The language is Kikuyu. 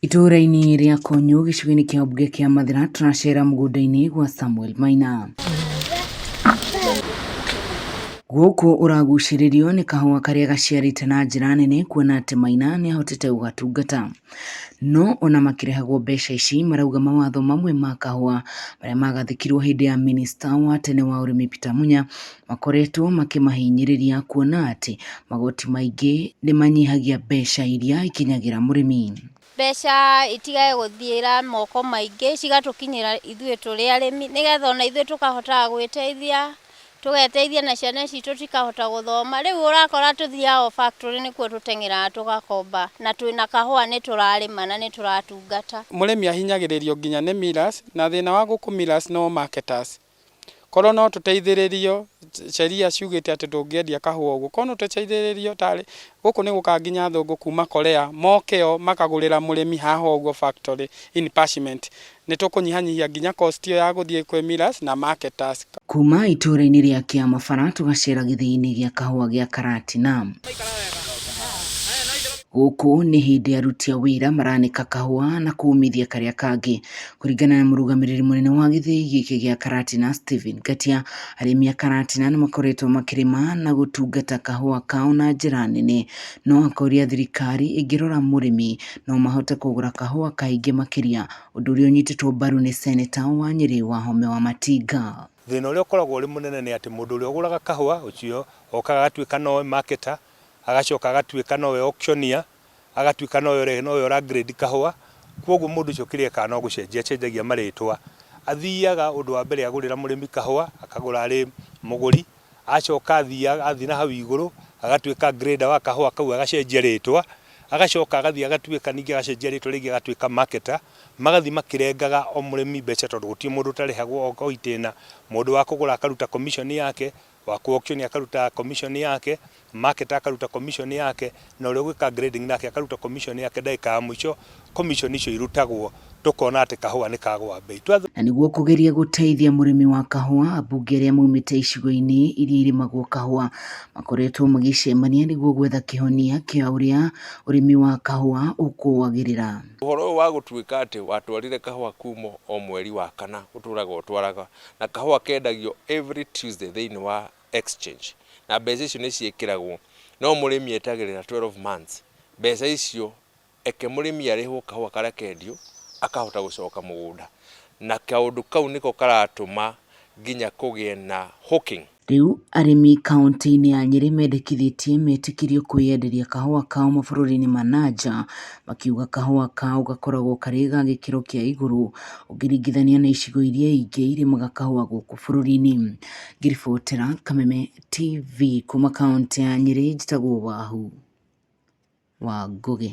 Itũũra-inĩ rĩa Konyo gĩcigo-inĩ kĩa mbunge kĩa Mathĩra tũracera mũgũnda-inĩ gwa Samuel Maina. Gũkũ ũragucĩrĩrio nĩ kahũa karĩa gaciarĩte na njĩra nene kuona atĩ Maina nĩahotete gũgatungata. No ona makĩrĩhagwo mbeca ici marauga mawatho mamwe ma kahũa marĩa magathĩkirwo hĩndĩ ya minista wa tene wa ũrĩmi Peter Munya makoretwo makĩmahinyĩrĩria kuona atĩ magoti maingĩ nĩmanyihagia mbeca iria ikinyagĩra mũrĩmi. Mbeca itigage gũthiĩra moko maingĩ, cigatũkinyĩra ithuĩ tũrĩ arĩmi, nĩgetha ona ithuĩ tũkahotaga gwĩteithia, tũgeteithia na ciana citũ cikahota gũthoma. Rĩu ũrakora tũthiaga o factory nĩkuo tũteng'eraga tũgakomba, na twĩna kahũa nĩ tũrarĩma na nĩ tũratungata. Mũrĩmi ahinyagĩrĩrio nginya nĩ millers, na thĩna wa gũkũ millers no marketers. Korwo no tũteithĩrĩrio, sheria ciugĩte atĩ ndũngĩendia kahũa ũguo, korwo no tũteithĩrĩrio tarĩ, gũkũ nĩ gũkaga nginya athũngũ kuma Korea, moke o makagũrĩra mũrĩmi haha ũguo factory in parchment, nĩ tũkũnyihanyihia nginya cost ĩyo ya gũthiĩ kwĩ millers na marketers. Kuma itũũra-inĩ rĩa Kĩamabara tũgacera gĩthĩi-inĩ gĩa kahũa gĩa Karatina. Gũkũ nĩ hĩndĩ aruti a wĩra maranĩka kahũa na kũmithia karĩa kangĩ. Kũringana na mũrũgamĩrĩri mũnene wa gĩthĩi gĩkĩ gĩa Karatina Stephen Ngatia, arĩmi a Karatina nĩ makoretwo makĩrĩma na gũtungata kahũa kao na njĩra nene, no akoria thirikari ĩngĩrora mũrĩmi no mahote kũgũra kahũa kaingĩ makĩria, ũndũ ũrĩa ũnyitĩtwo mbaru nĩ seneta wa Nyĩrĩ Wahome Wamatinga. Thĩna ũrĩa ũkoragwo ũrĩ mũnene nĩ atĩ mũndũ ũrĩa ũgũraga kahũa ũcio okaga agatuĩka nowe marketer, agacoka agatuĩka nowe auctioneer, agatuĩka nowe nowe ũra grade kahũa, kwoguo mũndũ ũcio kĩrĩa ekaga no gũcenjia acenjagia marĩtwa. Athiaga ũndũ wa mbere agũrĩra mũrĩmi kahũa, akagũra arĩ mũgũri, acoka athiĩ na hau igũrũ agatuĩka grader wa kahũa kau agacenjia rĩtwa, agacoka agathiĩ agatuĩka ningĩ agacenjia rĩtwa rĩngĩ agatuĩka marketer, magathiĩ makĩrengaga o mũrĩmi mbeca tondũ gũtirĩ mũndũ ũtarĩhagwo o itĩna, mũndũ wa kũgũra akaruta commission yake, wa kũ auction akaruta commission yake, marketer akaruta commission yake, na ũrĩa ũgwĩka grading nake akaruta commission yake, ndagĩka ya mũico commission icio irutagwo tũkona atĩ kahũa nĩ kagũa bei. Na nĩguo kũgeria gũteithia mũrĩmi wa kahũa, ambunge arĩa maumĩte icigo-inĩ iria irĩmagwo kahũa makoretwo magĩcemania nĩguo gwetha kĩhonia kĩa ũrĩa ũrĩmi wa kahũa ũkũagĩrĩra. Ũhoro ũyũ wa gũtuĩka atĩ watwarire kahũa kuma o mweri wa kana ũtũraga ũtwaraga, na kahũa kendagio every Tuesday thĩinĩ wa exchange, na mbeca icio nĩ ciĩkĩragwo, no mũrĩmi etagĩrĩra 12 months, mbeca icio eke mũrĩmi arĩhwo kahũa karĩa kendio akahota gũcoka mũgũnda, na kaũndũ kau nĩko karatũma nginya kũgĩe na hawking. Rĩu arĩmi kaunti-inĩ ya Nyĩrĩ mendekithĩtie metĩkĩrio kwĩyenderia kahũa kao mabũrũri-inĩ ma na nja, makiuga kahũa kao gakoragwo karĩ ga gĩkĩro kĩa igũrũ ũngĩringithania na icigo iria ingĩ irĩmaga kahũa gũkũ bũrũri-inĩ. Ngĩribotera Kameme TV kuma kaunti ya Nyĩrĩ, njĩtagwo Wahu wa Ngũgĩ.